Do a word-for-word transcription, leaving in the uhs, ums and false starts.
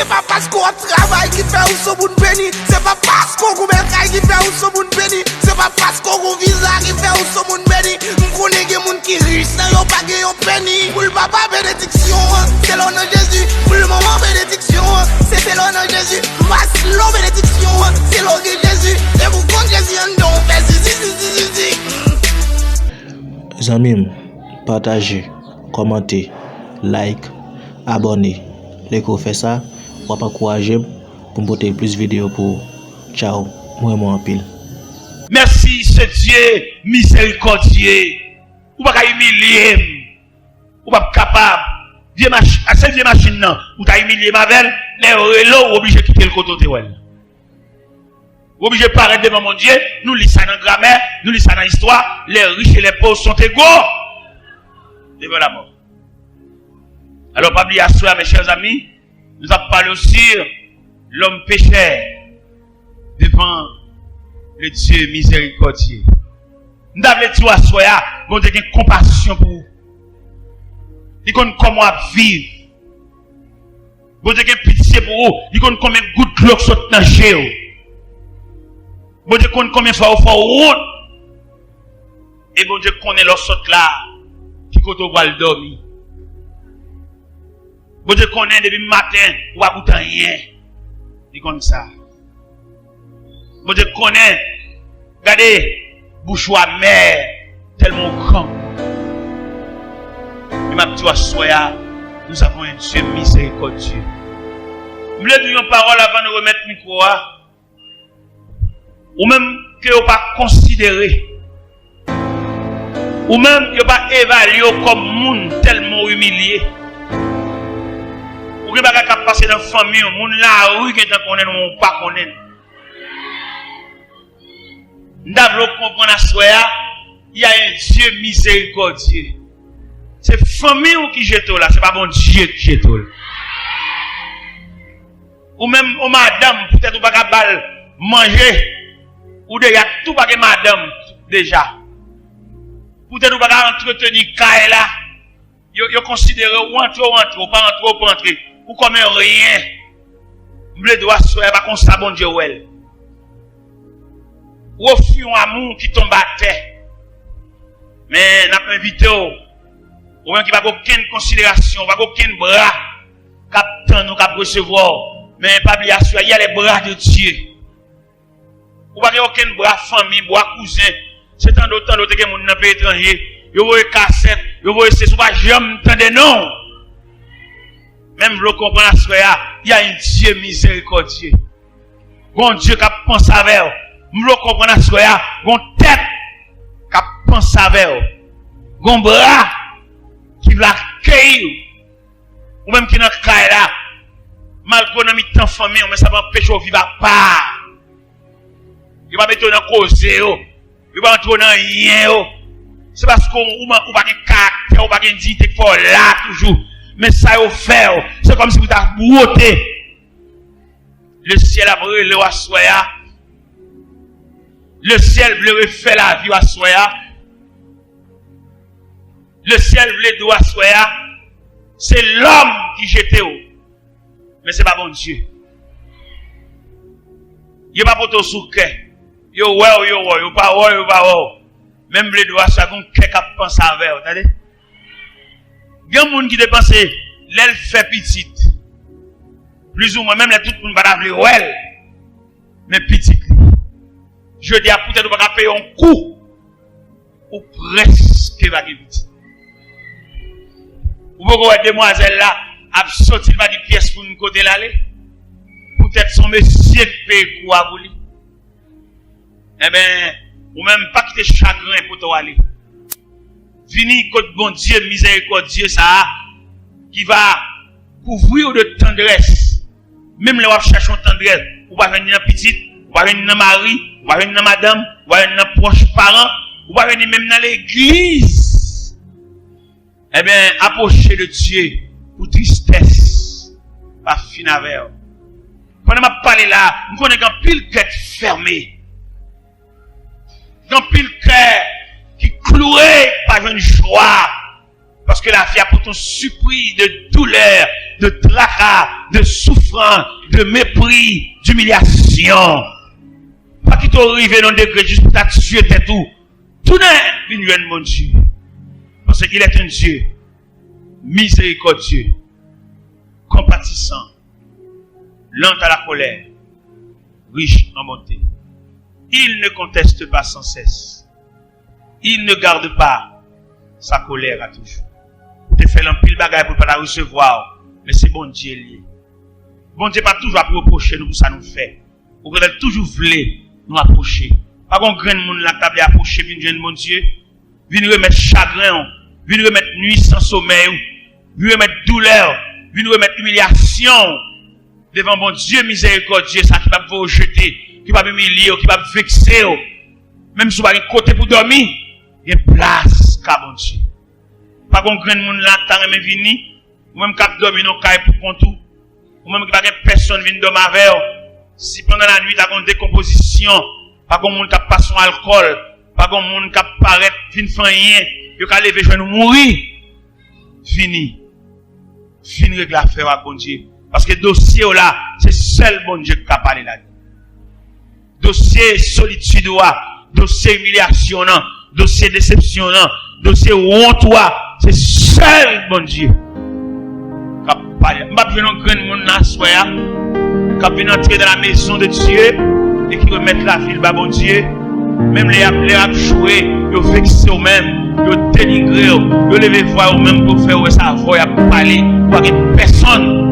Se pa paske w ap travay ki fè ou se moun beni. Se pa paske w gon bèl kay ki fè ou se moun beni. Se pa paske w gon viza ki fè ou se moun beni. M konnen gen moun ki rich nan yo pa gen yon peni. Pou l papa benediksyon an, se lè w nan Jezi. Pou l manman benediksyon an, se, se lè w nan Jezi. Mas lo benediksyon an, se lè w gen Jezi. E pou kont Jezi anndan w fè zizi, zizi, zizi. Zanmi m, pataje, kòmante, like, abòne. Lè ke w fè sa, w ap ankouraje m pou m pote plis videyo pou ou. Tchao, m renmen w anpil. Mèsi, se Dye mizerikòdye. Ou pa ka imilye m. Ou p ap kapab. Vye mach-, a, sèl vye machin nan, ou ta imilye m avè l, lè yo rele w, ou oblije kite l kote w te wè l. Ou oblije parèt devan Bondye, nou li sa nan gramè, nou li sa nan istwa, les riches et les pauvres sont égaux devant la mort. Alò, pa bliye aswè a, mes chers amis, nou t ap pale osi l'homme pécheur devant le Dieu miséricordieux. M ta vle di w aswè a, Bondye gen konpasyon pou ou. Li konn kòman w ap viv. Bondye gen pitye pou ou. Li konn konbyen gout dlo k sot nan je w. Bondye konn konbyen fwa ou fè w wont. E Bondye konnen lè w sot la, ki kote w pral dòmi. Bondye konnen depi maten, ou pa goute anyen. Li konn sa. Bondye konnen, gade, bouch ou amè, tèlman ou gran. E m ap di w aswè a, nous avons un Dieu miséricordieux. M vle di w yon pawòl avan nou remèt mikwo a. Ou menm ke yo pa konsidere. Ou menm, yo pa evalye w kòm moun tèlman w imilye. Ou gen bagay k ap pase nan fanmi w, moun lari gentan konnen l, men w pa konnen l. M ta vle w konprann aswè a, y a un Dieu miséricordieux. Se fanmi w ki jete w la, se pa Bondye ki jete w la. Ou menm, ou madanm, poutèt ou pa ka ba l manje, ou deja tou pa gen madanm deja. Poutèt ou pa ka antreteni kay la, yo, yo konsidere w antre, w antre, w pa antre, w pa antre. Ou kòm anyen. M vle di w aswè a, pa konsa Bondye wè l. Ou ofri yon amou ki tonbe atè. Men, n ap envite w, ou menm ki pa gen okenn konsiderasyon, ou pa gen okenn bra k ap tann ou, k ap resevwa w. Men pa bliye aswè a, il y a les bras de Dieu. Ou pa gen okenn bra fanmi, bra kouzen. Se tande w, tande w te gen moun nan peyi etranje. Yo voye kasèt, yo voye sesi, ou pa janm tande non. Men m vle w konprann aswè a, il y a un Dieu miséricordieux. Gon Dye k ap panse avè w. M vle w konprann aswè a, gon tèt k ap panse avè w. Gon bra ki vle akeyi w. Ou menm ki nan kay la, malgre w nan mitan fanmi w, men sa pa anpeche w viv apa. Yo pa mete w nan koze yo. Yo pa antre w nan anyen yo. Se paske w, ou, ou pa gen karaktè, ou pa gen diyite k fè w la toujou. Men sa yo fè w, se kòmsi pou ta bwote. Lesyèl ap rele w aswè a. Lesyèl vle refè lavi w aswè a. Lesyèl vle di w aswè a, se lòm ki jete w. Men se pa Bondye. Yo pa pote w sou kè. Yo wè w, yo wè w. Yo pa wè w, yo pa wè w. Men m vle di w aswè a, gon kè k ap panse avè w, tande. Gen moun ki te panse, lè l fè pitit, plizoumwen, menm lè tout moun pa ta vle wè l, men pitit li. Jodi a, poutèt ou pa ka peye yon kou, ou prèske pa gen pitit. Ou poko wè demwazèl la ap soti, li pa gen pyès pou n kote l ale. Poutèt se yon mesye k peye kou a pou li. Enben, ou menm pa kite chagren pote w ale. Vini kot Bondye mizerikòdye sa a, ki va kouvri w de tandrès. Menm lè w ap chache yon tandrès, ou pa jwenn li nan pitit, ou pa jwenn li nan mari, ou pa jwenn li nan madanm, ou pa jwenn li nan pwòch paran, ou pa jwenn li menm nan legliz. Enben, apwoche de Dye pou tristès pa fin avè w. Pandan m ap pale la, m konnen gen anpil kè k fèmen. Gen anpil kè ki kloure, pa jwenn jwa. Paske lavi a pote yon sipri de doulè, de traka, de soufrans, de mepri, dimilyasyon. Pa kite w rive nan degre jis pou ta tiye tèt ou. Tounen vin jwenn Bondye. Paske il est un Dieu miséricordieux, compatissant, lent à la colère, riche en bonté. Il ne conteste pas sans cesse. Il ne garde pas sa colère à toujours. Ou te fè l anpil bagay pou l pa ta resevwa w, men se Bondye l ye. Bondye pa toujou ap repwoche nou pou sa nou fè. Okontrè, l toujou vle nou apwoche. Pa gon grenn moun la k ta vle apwoche vin jwenn Bondye, vin remèt chagren w, vin remèt nwi san somèy ou, vin remèt doulè w, vin remèt imilyasyon w devan Bondye mizerikòdye sa ki p ap voye w jete, ki p ap imilye w, ki p ap vekse w. Menm si w pa gen kote pou dòmi, gen plas ka Bondye. Pa gon grenn moun la k ta renmen vini, ou menm k ap dòmi nan kay pou kont ou, ou menm ki pa gen pèsonn vin dòmi avè w. Si pandan lannuit a gon dekonpozisyon, pa gon moun k ap pase yon alkòl, pa gon moun k ap parèt vin fè anyen, yo ka leve jwenn ou mouri. Vini. Vin regle afè w ak Bondye. Paske dosye w la, se sèl Bondye ki ka pale ladan l. Dosye solitid ou a, dosye imilyasyon w lan, dosye desepsyon w lan, dosye wont ou a, se sèl Bondye k ap pale. M p ap jwenn yon grenn moun nan aswè a k ap vin antre dans la maison de Dieu e ki remèt lavi l ba Bondye. Menm lè y ap, lè y ap joure, yo vekse w menm, yo denigre w, yo leve vwa yo menm pou fè w wè se avè w y ap pale. Ou pa gen pèsonn